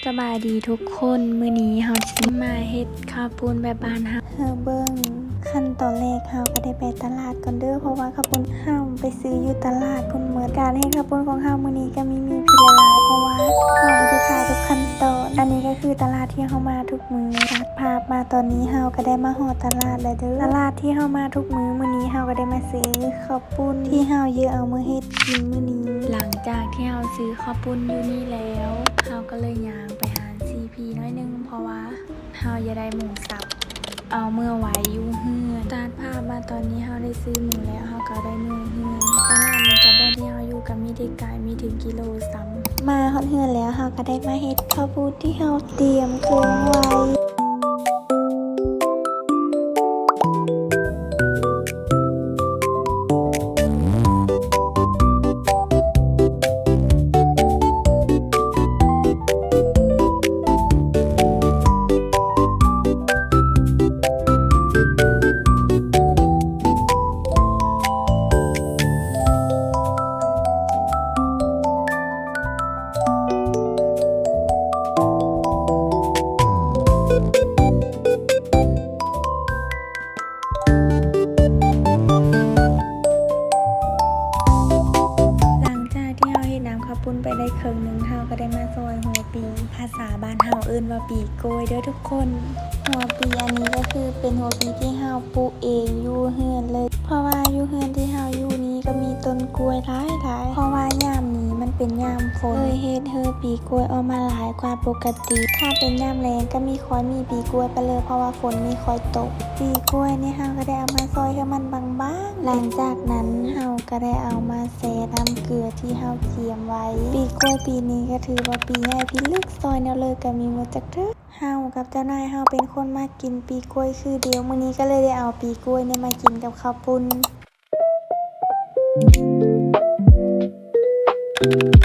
ສະບາຍດີທຸກຄົນ, ມື້ນີ້ເຮົາຊິມາເຮັດເຂົ້າປຸ້ນແບບບ້ານເຮົາ. ເຮົາເບິ່ງ ຂັ້ນຕອນແລກເຮົາກໍໄດ້ໄປຕະຫຼາດກ່ອນເດີ້ ເພາະວ່າເຂົ້າປຸ້ນເຮົາໄປຊື້ຢູ່ຕະຫຼາດພຸ້ນໝົດ. ການເຮັດເຂົ້າປຸ້ນຂອງເຮົາມື້ນີ້ກໍມີ ມີພິດຫຼາຍໆ ເພາະວ່າເຮົາບໍ່ໄດ້ຖ່າຍທຸກຂັ້ນຕອນ. ອັນນີ້ກໍຄືຕະຫຼາດທີ່ເຮົາມາທຸກມື້. ຕັດພາບມາຕອນນີ້ເຮົາກໍໄດ້ມາຮອດຕະຫຼາດແລ້ວເດີ້. ຕະຫຼາດທີ່ເຮົາມາທຸກມື້ ມື້ນີ້ເຮົາກໍໄດ້ມາຊື້ເຂົ້າປຸ້ນທີ່ເຮົາເຢີເອົາມາເຮັດກິນມື້ນີ້. ຫຼັງຈາກທີ່ເຮົາຊື້ເຂົ້າປຸ້ນຢູ່ນີ້ແລ້ວ ເຮົາກໍເລີຍຍ່າງໄປຮ້ານຊີພີໜ້ອຍໜຶ່ງ ເພາະວ່າເຮົາຢາກໄດ້ໝູສັບ ເອົາເມືອໄວ້ຢູ່ເຮືອນ. ຕັດພາບມາຕອນນີ້ເຮົາໄດ້ຊື້ໝູແລ້ວ ເຮົາກໍໄດ້ເມືອເຮືອນ. ຕະຫຼາດນີ້ຈະ ບ່ອນທີ່ເຮົາຢູ່ກໍມີແຕ່ໄກ ມີເຖິງກິໂລຊ້ຳ. ມາຮອດເຮືອນແລ້ວ ເຮົາກໍໄດ້ມາເຮັດເຂົ້າປຸ້ນທີ່ເຮົາຕຽມເຄື່ອງໄວ້. ຫຼັງຈາກທີ່ເຮົາເຮັດນ້ຳເຂົ້າປຸ້ນໄປໄດ້ເຄິ່ງໜຶ່ງ ເຮົາກໍໄດ້ມາຊອຍຫົວປີ. ພາສາບ້ານເຮົາເອີ້ນວ່າປີກ້ວຍເດີ້ທຸກຄົນ. ຫົວປີອັນນີ້ກໍຄືເປັນຫົວປີທີ່ເຮົາປູກເອງຢູ່ເຮືອນເລີຍ ເພາະວ່າຢູ່ເຮືອນທີ່ເຮົາຢູ່ນີ້ກໍມີຕົ້ນກ້ວຍຫຼາຍໆ ເພາະວ່າຍາມນີ້ມັນເປັນຍາມຝົນ ເລີຍເຮັດໃຫ້ປີກ້ວຍອອກມາຫຼາຍກວ່າປົກກະຕິ. ຖ້າເປັນຍາມແລ້ງກໍມີ ຄ່ອຍມີປີກ້ວຍປະເລີ ເພາະວ່າຝົນມີຄ່ອຍຕົກ. ປີກ້ວຍນີ້ເຮົາກໍໄດ້ເອົາມາຊອຍໃຫ້ມັນບາງໆ. ຫຼັງຈາກນັ້ນເຮົາກໍໄດ້ເອົາມາແຊ່ນ້ຳເກືອທີ່ເຮົາກຽມໄວ້. ປີກ້ວຍປີນີ້ກໍຖືວ່າປີໃຫຍ່ ພິລຶກ ຊອຍແນວເລີກກໍມີໝົດຈັກເທື່ອ. ເຮົາກັບເຈົ້ານາຍເຮົາເປັນຄົນມັກກິນປີກ້ວຍຄືດຽວ. ມື້ນີ້ກໍເລີຍໄດ້ເອົາປີກ້ວຍນີ້ມາກິນກັບເຂົ້າປຸ້ນ. ເ